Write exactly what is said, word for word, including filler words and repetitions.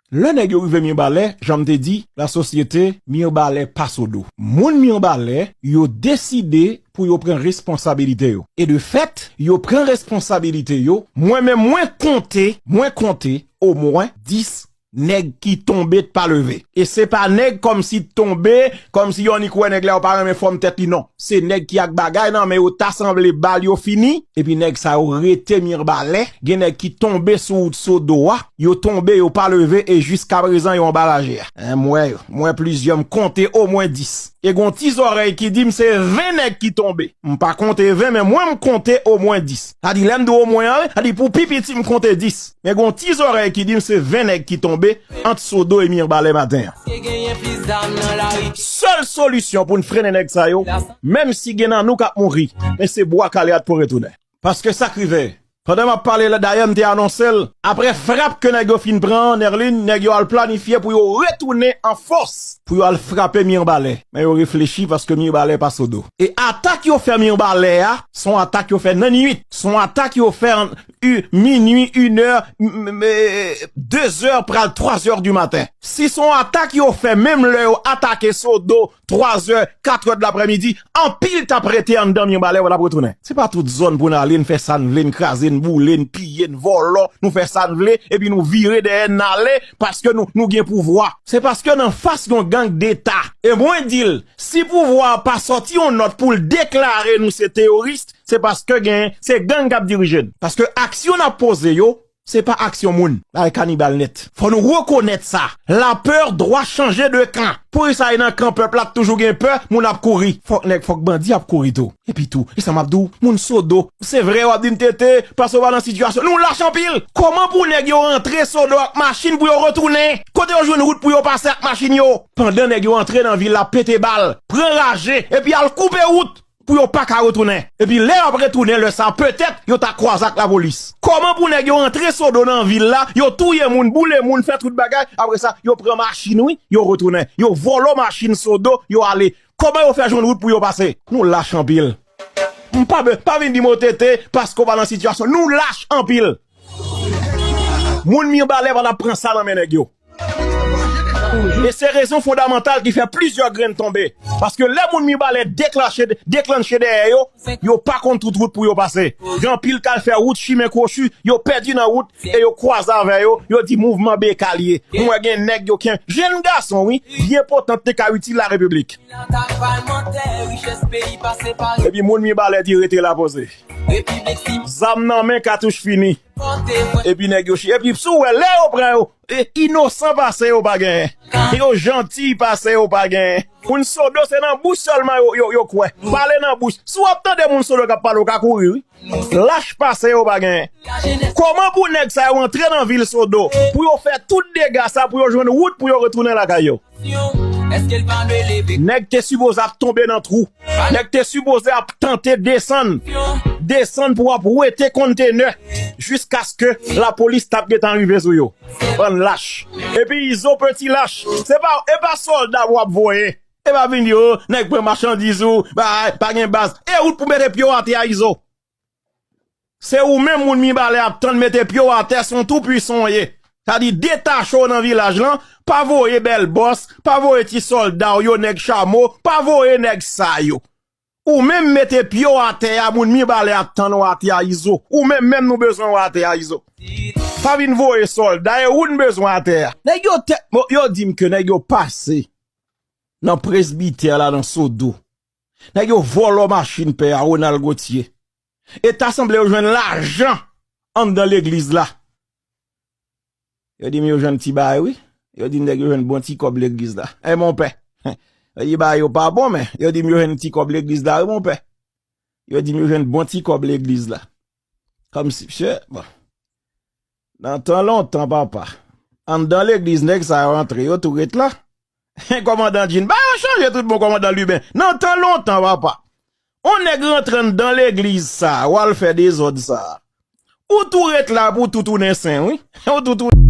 Lè nèg yo rive Mibalè, jan m te di, lasosyete Mibalè pa Sodo. Moun Mibalè, yo deside pou yo pran responsabilite yo. E de fèt, yo pran responsabilite yo. Mwen menm, mwen konte, mwen konte omwen dis nèg ki tonbe t pa leve. E se pa nèg kòmsi t tonbe, kòmsi yo annik wè nèg la yo pa renmen fòm tèt li non. Se nèg ki ak bagay nan men yo ta sanble bal yo fini, epi nèg sa yo rete Mibalè, gen nèg ki tonbe sou wout Sodo a, yo tonbe, yo pa leve, e jiskaprezan yo anba lajè a. En, m wè yo, m wè plizyè, m konte omwen dis. E gon ti zòrèy ki di m se ven nèg ki tonbe. M pa konte ven, men mwen m konte omwen dis. Sa di lè m di omwen an, sa di pou pi piti m konte dis. Men gon ti zòrèy ki di m se ven nèg ki tonbe ant Sodo e Mibalè maten an. Sèl solisyon pou n frennen nèg sa yo, menm si gen nan nou k ap mouri, men se Bwa Kale a pou retounen. Paske sa k rive, pandan m ap pale la, dayè m te anonse l, apre frap ke nèg yo fin pran Nèlin, nèg yo al planifye pou yo retounen an fòs, pou yo al frape Mibalè. Men yo reflechi paske Mibalè pa Sodo. E atak yo fè Mibalè a, se yon atak yo fè nan nwit. Se yon atak yo fè an, u-, minui, inè, m-, m-, e, dezè, pral twazè di maten. Si se yon atak yo fè, menm lè yo atake Sodo, twazè, katrè de laprèmidi, anpil t ap rete anndan Mibalè, yo t ap retounen. Se pa tout zòn pou n ale, n fè sa n vle, n kraze, n boule, n piye, n vòlò, nou fè sa n vle, epi nou vire dèyè n ale, paske nou, nou gen pouvwa. Se paske n anfas yon gang deta. E mwen di l, si pouvwa a pa sòti yon nòt pou l deklare nou se teyoris, se paske gen, se gang k ap dirije n. Paske aksyon n ap poze yo, se pa aksyon moun. Bagay kanibal nèt. Fò nou rekonèt sa. La peur doit changer de camp. Poukisa e nan kan pèp la toujou gen pè, moun ap kouri? Fòk nèg, fòk bandi ap kouri tou. Epi tou, e sa m ap di w, moun Sodo, se vre w ap di m tete, paske w pa nan sitiyasyon. Nou lach anpil. Kòman pou nèg yo rantre Sodo ak machin pou yo retounen? Kote yo jwenn wout pou yo pase ak machin yo? Pandan nèg yo antre nan vil la, pete bal, pran raje, epi al koupe wout pou yo pa ka retounen. Epi lè y ap retounen, lè sa a, petèt, yo ta kwaze ak lapolis. Kòman pou nèg yo antre Sodo nan vil la, yo touye moun, boule moun, fè tout bagay, apre sa, yo pran machin, wi, yo retounen. Yo vòlò machin Sodo, yo ale. Kòman yo fè jwenn wout pou yo pase? Nou lach anpil. M pa be-, pa vin di m o tete, paske w pa nan sitiyasyon. Nou lach anpil. Moun Mibalè pa t ap pran sa nan men nèg yo. E se rezon fondamantal ki fè plizyè grenn tonbe. Paske lè moun Mibalè deklanche, deklanche dèyè yo, yo pa konn tout wout pou yo pase. Gen anpil k al fè wout chimen kwochi, yo pèdi nan wout, e yo kwaze avè yo, yo di mouvman B K l ye. M wè gen nèg yo ken, jenn gason, wi, byen potan te ka itil la repiblik. Epi moun Mibalè di rete la poze. Zam nan men, katouch fini. Epi nèg yo chi-, epi si w wè, lè yo pran yo, e, inosan pase yo pa genyen. Yo janti pase yo pa genyen. Moun Sodo se nan bouch sèlman yo, yo, yo kwè. Pale nan bouch. Si w ap tande moun Sodo k ap pale, w ka kouri, wi. Lach pase yo pa genyen. Kòman pou nèg sa yo antre nan vil Sodo, pou yo fè tout dega sa, pou yo jwenn wout, pou yo retounen lakay yo? Nèg te sipoze ap tonbe nan twou. Nèg te sipoze ap tante desann. Desann pou ap wete kontenè. Jiskaske lapolis t ap gentan rive sou yo. Bann lach. Epi Izo peti lach. Se pa, e pa sòlda w ap voye. E pa vin di, o, nèg pran machandiz ou, pa, pa gen baz. E wout pou mete pye w atè a, Izo. Se ou menm moun Mibalè ap tann, mete pye w atè, se yon tou pwisan w ye. Sa di detache w nan vilaj lan, pa voye bèl bòs, pa voye ti sòlda w yo, nèg chamo, pa voye nèg sa yo. Ou menm mete pye w atè a, moun Mibalè ap tann w atè a, Izo. Ou menm menm nou bezwen w atè a, Izo. Pa vin voye sòlda, e ou n bezwen atè a. Nèg yo te, yo di m ke nèg yo pase nan presbitè la nan Sodo. Nèg yo vòlò machin pè a, Ronald Gauthier. E ta sanble yo jwenn lajan anndan legliz la. Yo di m yo jwenn ti bagay, wi. Yo di m nèg yo jwenn bon ti kòb legliz la. E monpè. Yo di bagay yo pa bon, men yo di m yo jwenn ti kòb legliz la, wi, monpè. Yo di m yo jwenn bon ti kòb legliz la. Kòmsi, mesye, bon. Nan tan lontan, papa. Anndan legliz, nèg sa yo antre, yo tou ret la. Kòmandan Jean, ba yo chanje tout bon kòmandan Liben. Nan tan lontan, papa. On nèg rantre anndan legliz sa, w al fè dezòd sa. Ou tou ret la pou tou tounen sen, wi. Ou tou tounen